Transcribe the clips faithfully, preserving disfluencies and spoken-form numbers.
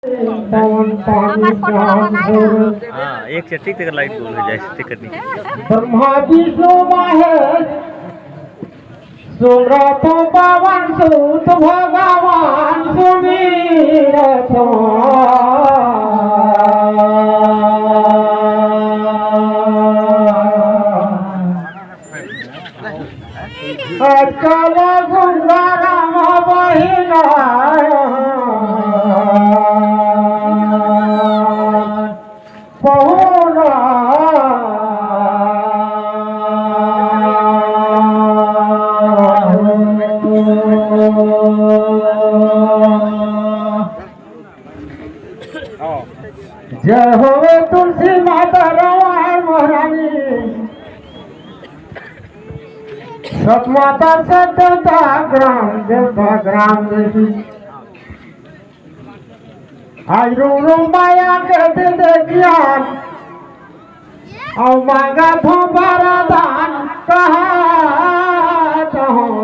पवन पानी श्याम गुरु। हाँ, एक से ठीक तेकर लाइट गोल हो जाए, तेकर नहीं। ब्रह्मा विष्णु महेश, सुरत पवन सुत भगवान सुमिरत। अचल गंगा राम बहिना पहुना। जय हो तुलसी माता रावण महारानी, सत माता सत देवता ग्राम देवता ग्राम देवी। आज रूम रूम माया के दे दे ज्ञान, अउ मांगत हों वरदान कहत हों।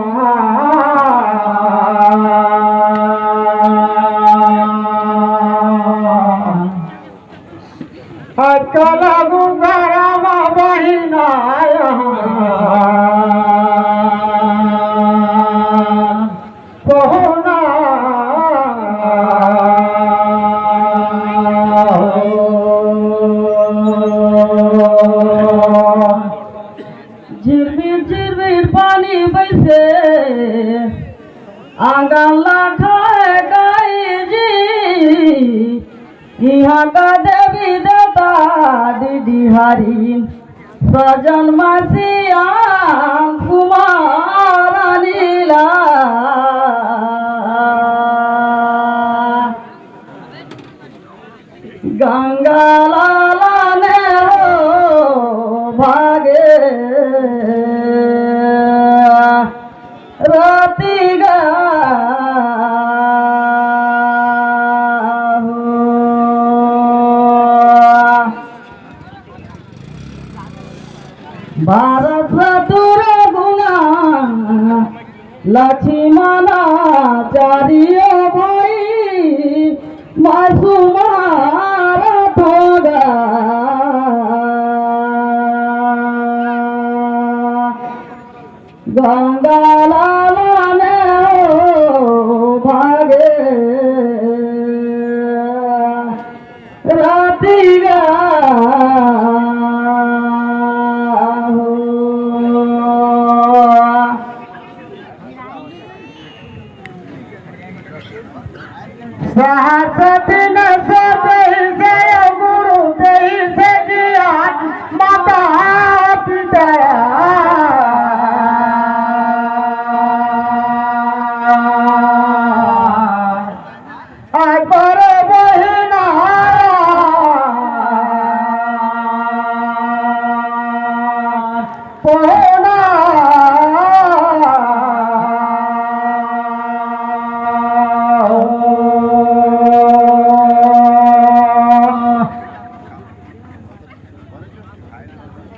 अचल गंगा राम बहिना पहुना। झिरमिर झिरमिर पानी बइसे, आंगन ला खाए गाई जी। इहाँ का देवी देवता डिडिहारी, सजन मासी आंख कुमार नीला। गंगा लाला ने हो भागे रतिगा हो। भारत रतुर गुना लक्ष्मण चारियो भाई मासुमार थोड़ा। गंगा लाला ने हो भागे रतिया हो। सहस दिन से तेहि से गुरु तेहि से ज्ञान माता पिता। आय पर बहिना पहुना।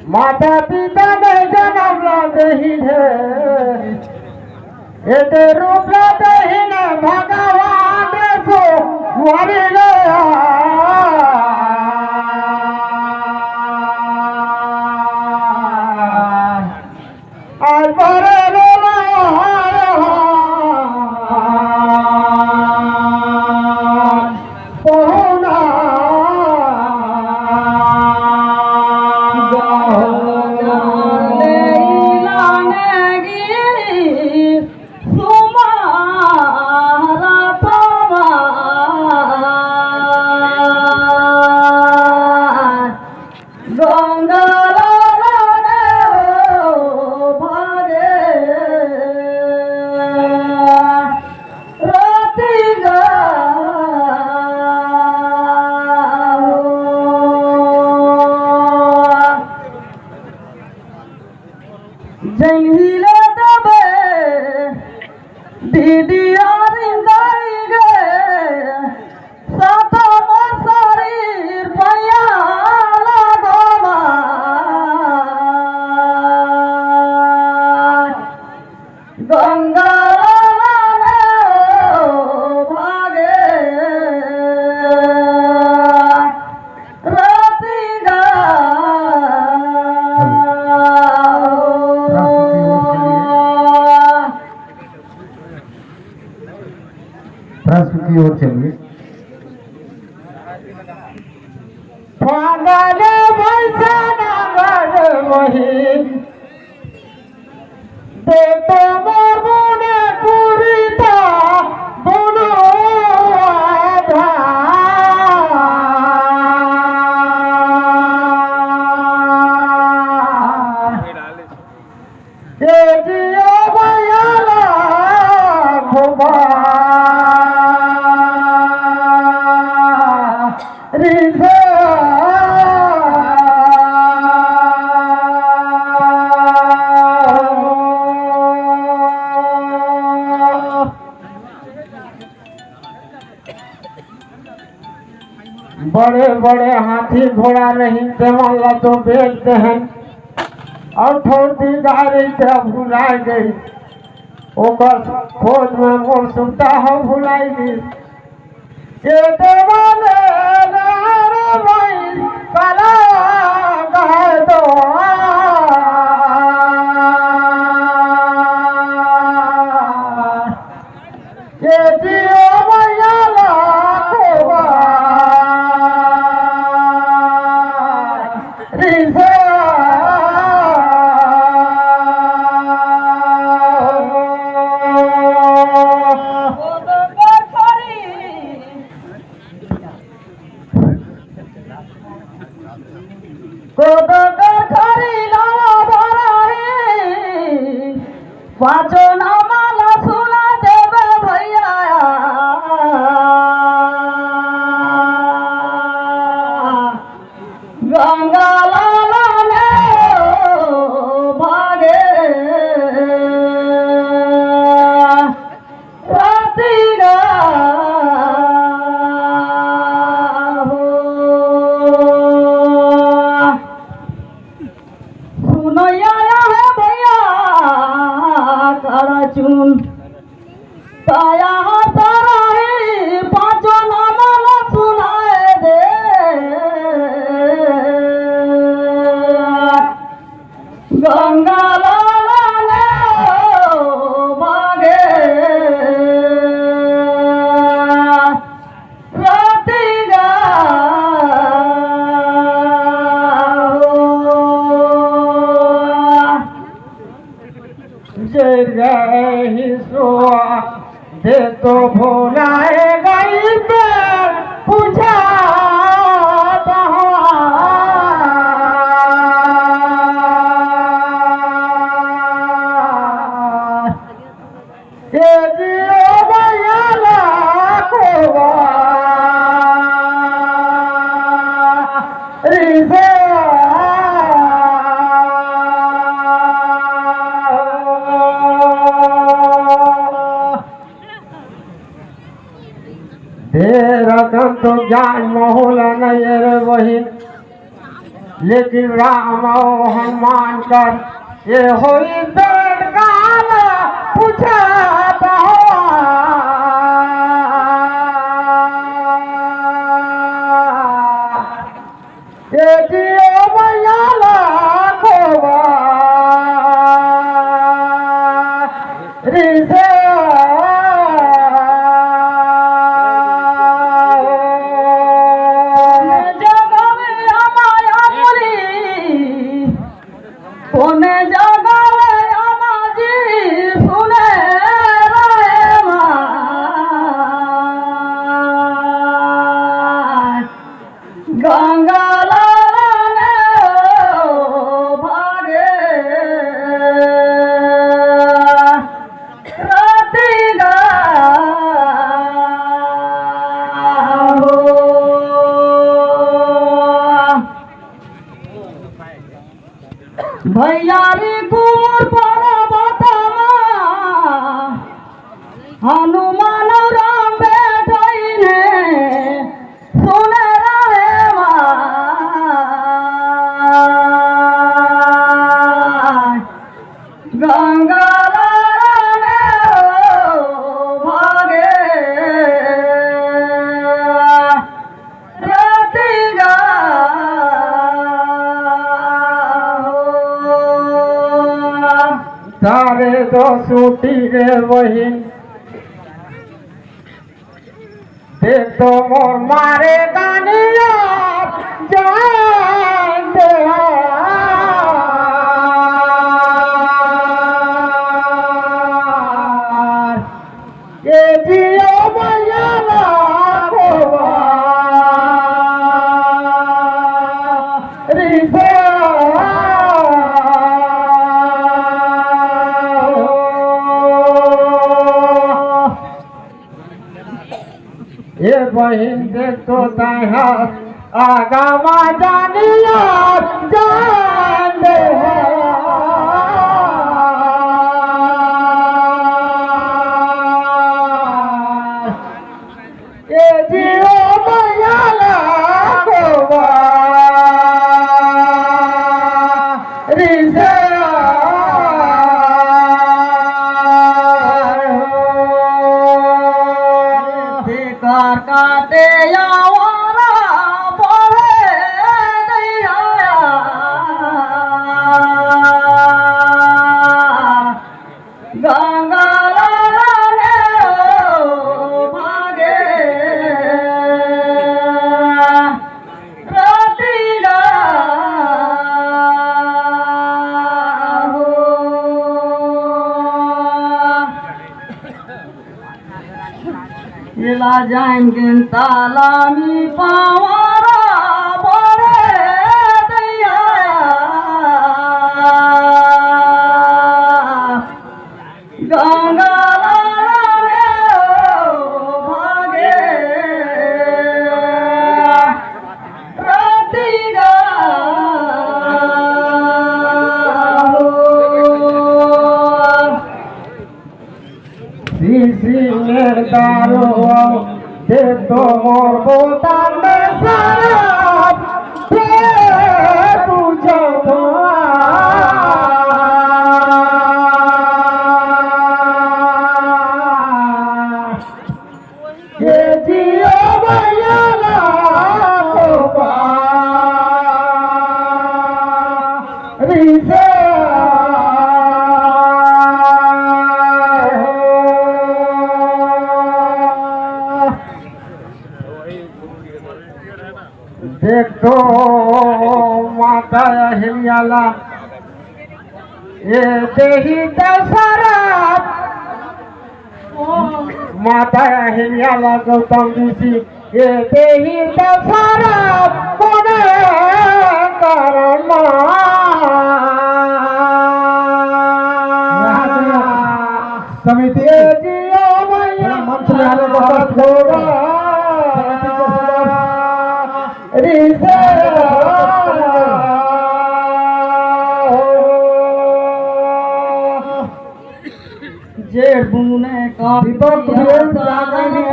माता पिता ने जनम ला देहिन हे, एते रूप ला देहिन भगवान रे सो मरि गया। आज बरे रे पहुना। और चलिए। फागल भैसा नगर वही दे तो मोर मुने कुरिता दुनो आधा। ए जियो भैया ला खुबारी से। बड़े बड़े हाथी घोड़ा रहिन, तेमन ला तो बेच देहन, अउ थोड़ दिन गाय रहिन, ते अब भुलाए गई। ओकर खोज में मोर सुरता हो भुलाई गई। के देवा ले रे भाई, काला गाय दो। ये जियो भैया ला कोबारी से। कोदो कर खरी लावा बराही, पाँचो नामा ला सुना देबे भैया। गंगा लाला ने भागे रातिगा हो। सुनैया हे भैया करचुन, ताया ताराही पाँचो नाम ला सुनाए दे। गंगा लाला ने ओ भागे रातिगा हो। जय जय ही सुआ दे तो भुलाए गई मैं पूछा ए जियो भैया ला कोबारी से। तेरा तन तो ज्ञान मोहला नहीं रे वही, लेकिन राम अउ हनुमान कर ये होई दंड काल पूछत हो। ये जियो भैया ला कोबारी से। जगवे माया बोली, कोने जगवे अमाजी सुने रे माँ। गंगा लाला ने ओ भागे रातिगा हो। भैयारी कुर पर्वतमा हनुमान राम बैठैने सुन रहे माय। गंगा लाल ने ओ भागे रतिगा हो। तारे दो सूटी रे बहिन, एक तो मोर मारे दानिया जान दे हार। ये जियो मैया ला खोवा रिसे। ए बहिन देख तो तैं ह आगा मा जानिया जान दे हार। ए जियो मैया ला खोवा रिसे। बेकार काटे यावारा बोले दैया। गंगा लाला ने ओ भागे रतिया हो। एला जान गेन ताला मी पावारा बोले दैया। गंगा लाला रे ओ भागे रतिया हो। शीशी में दारू दे तो मोर बोतल में शराब दे तू जवान। ये जियो मैया ला खोवा रिसे। देख तो माता अहिल्या ला ए देही दशरथ। माता अहिल्या ला गौतम ऋषि ए देही दशरथ कोने कारण मा। समिति ए जियो मैया मंच में आने का कष्ट करो। समिति के सदस्य रिसे। जेठ बुने का दीपक कुबेर जाने में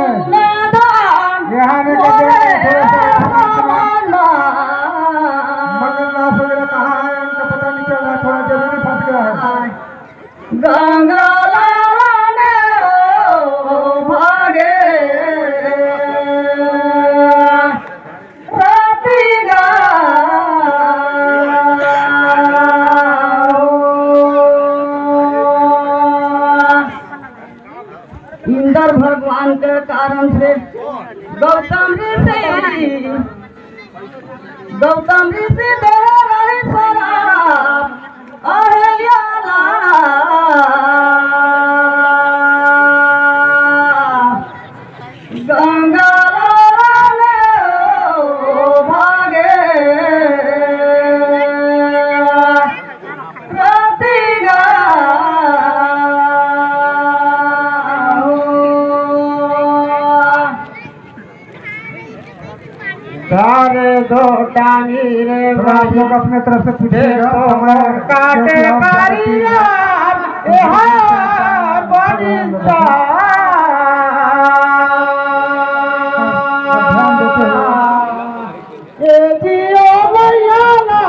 यहाँ ने कहा थोड़ा सा मगन नाश वगैरह कहाँ है, उनका पता नहीं चल रहा, थोड़ा जरूरी फंस गया है। गंगा लाला ने ओ भागे रतिया हो। इंद्र भगवान के कारण से गौतम ऋषि, गौतम ऋषि दे रहे शराब अहिल्या ला। गंगा लाला ने ओ भागे रतिया हो। तारे दो टांगी रे। थोड़ा आप लोग अपने तरफ से पूछिएगा, तो हमारा काटे क्योंकि आप करिया, ए हा बनिता। ध्यान देते हुए। ए जियो मैया ला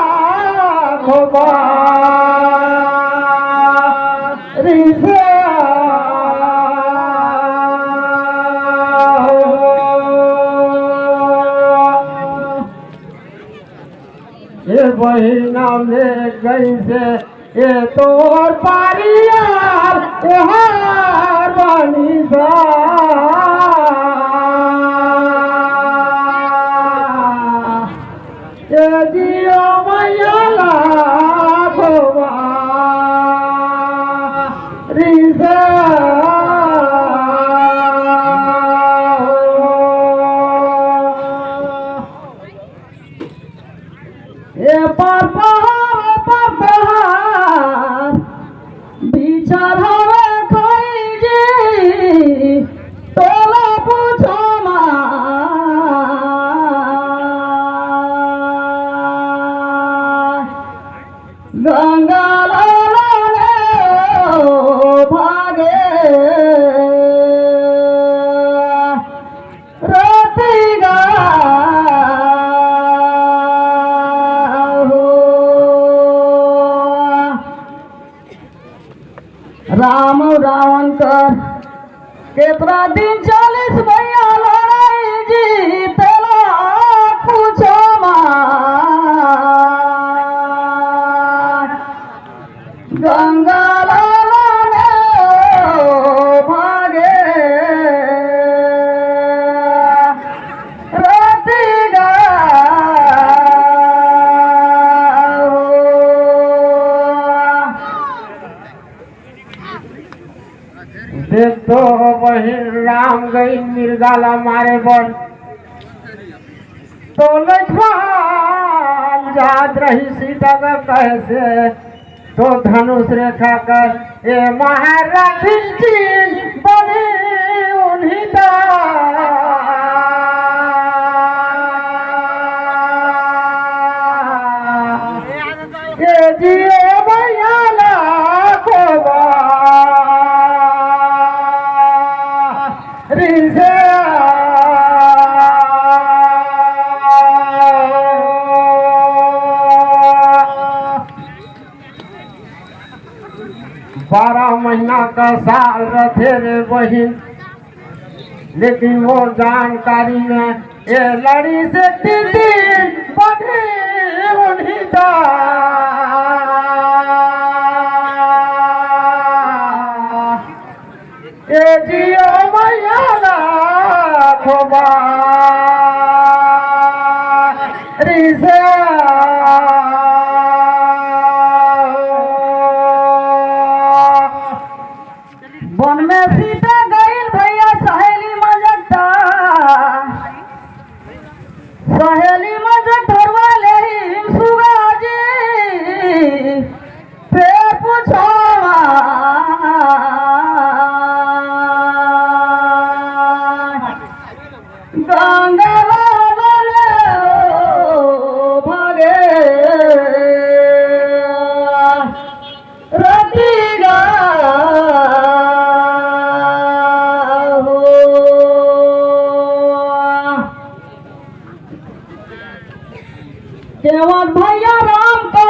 खोवा रिसे। ए बहिना ले गइसे ए तोर परियार, ए हार बनिसा। जियो मैया लाखो बारी से। ए पार पहाड़, ए पार पहाड़, बिचार हवे खई जी, तोला पूछो ना। गंगा लाला ने ओ भागे रतिगा हो। राम रावण कर केतना दिन चलिस भैया लड़ाई जी, तेला पूछो मत। गंगा लाला ने ओ भागे रतिगा हो। देख तो बहिन, राम गई मिर्गा ला मारे बर, तो लक्ष्मण जात रही सीता का कहे से, तो धनुष रेखा कर ए महारथी जी बनी उन्हीं दा। ए जियो भैया लाखो बारी से। बारह महीना का साल रथे रे बहिन, लेकिन मोर जानकारी में ए लड़ी से तीन दिन बनी उन्हीं दा। ए जियो मैया लाखो बारी से। वन में सीता गइल भैया सहेली मजकता, सहेली मजक धरवा लेहिन सुगा जी, फेर पूछवा गंगा लाला ले ओ भागे रतिगा हो। केवट भैया राम का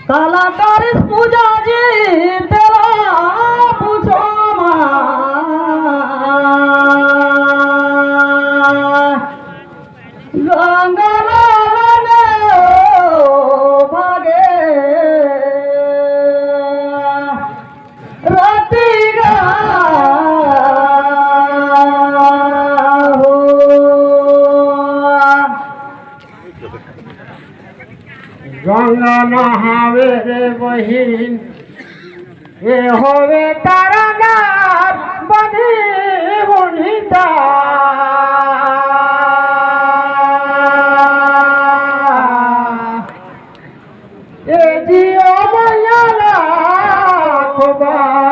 कलाकार पूजा जी तेला पूछो मत। गंगा लाला ने ओ भागे रतिगा हो। गंगा नहावे रे बहिन, ए होवे तारा नार बनी उन्हीं दा। ए जियो मैया लाखो बारी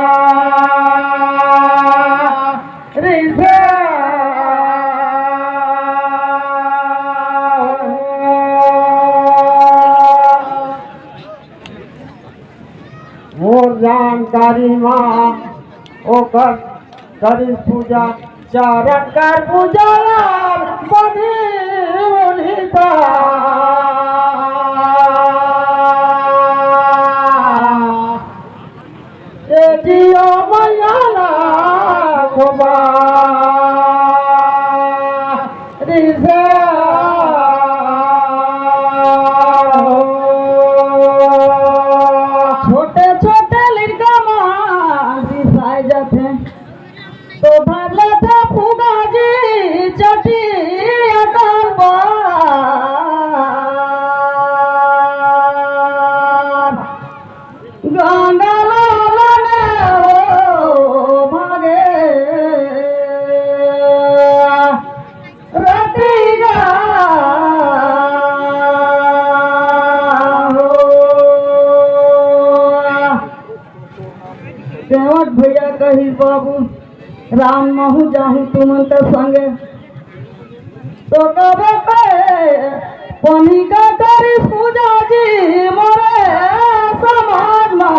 से। मोर जानकारी मा ओकर करिस पूजा, चरण कर पूजा बनी उन्हीं दा। ए जियो मैया लाखो बारी से। छोटे छोटे लड़का मन रिसाए जाथे, तो भर लेथे फुगा जी चटी अकाल पर। कहिस बाबू, राम महू जाहूं तुमन कर संगे। तो कबे पे पानी का करी पूजा जी मोरे समाज मा।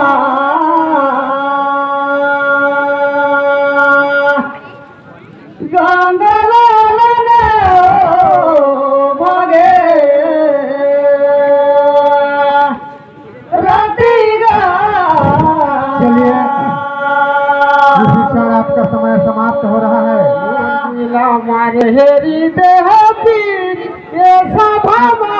गंगा लाल ने ओ भागे। चलिए, इसी क्षण आपका समय समाप्त हो रहा है। हेरी देहती ये सभा मा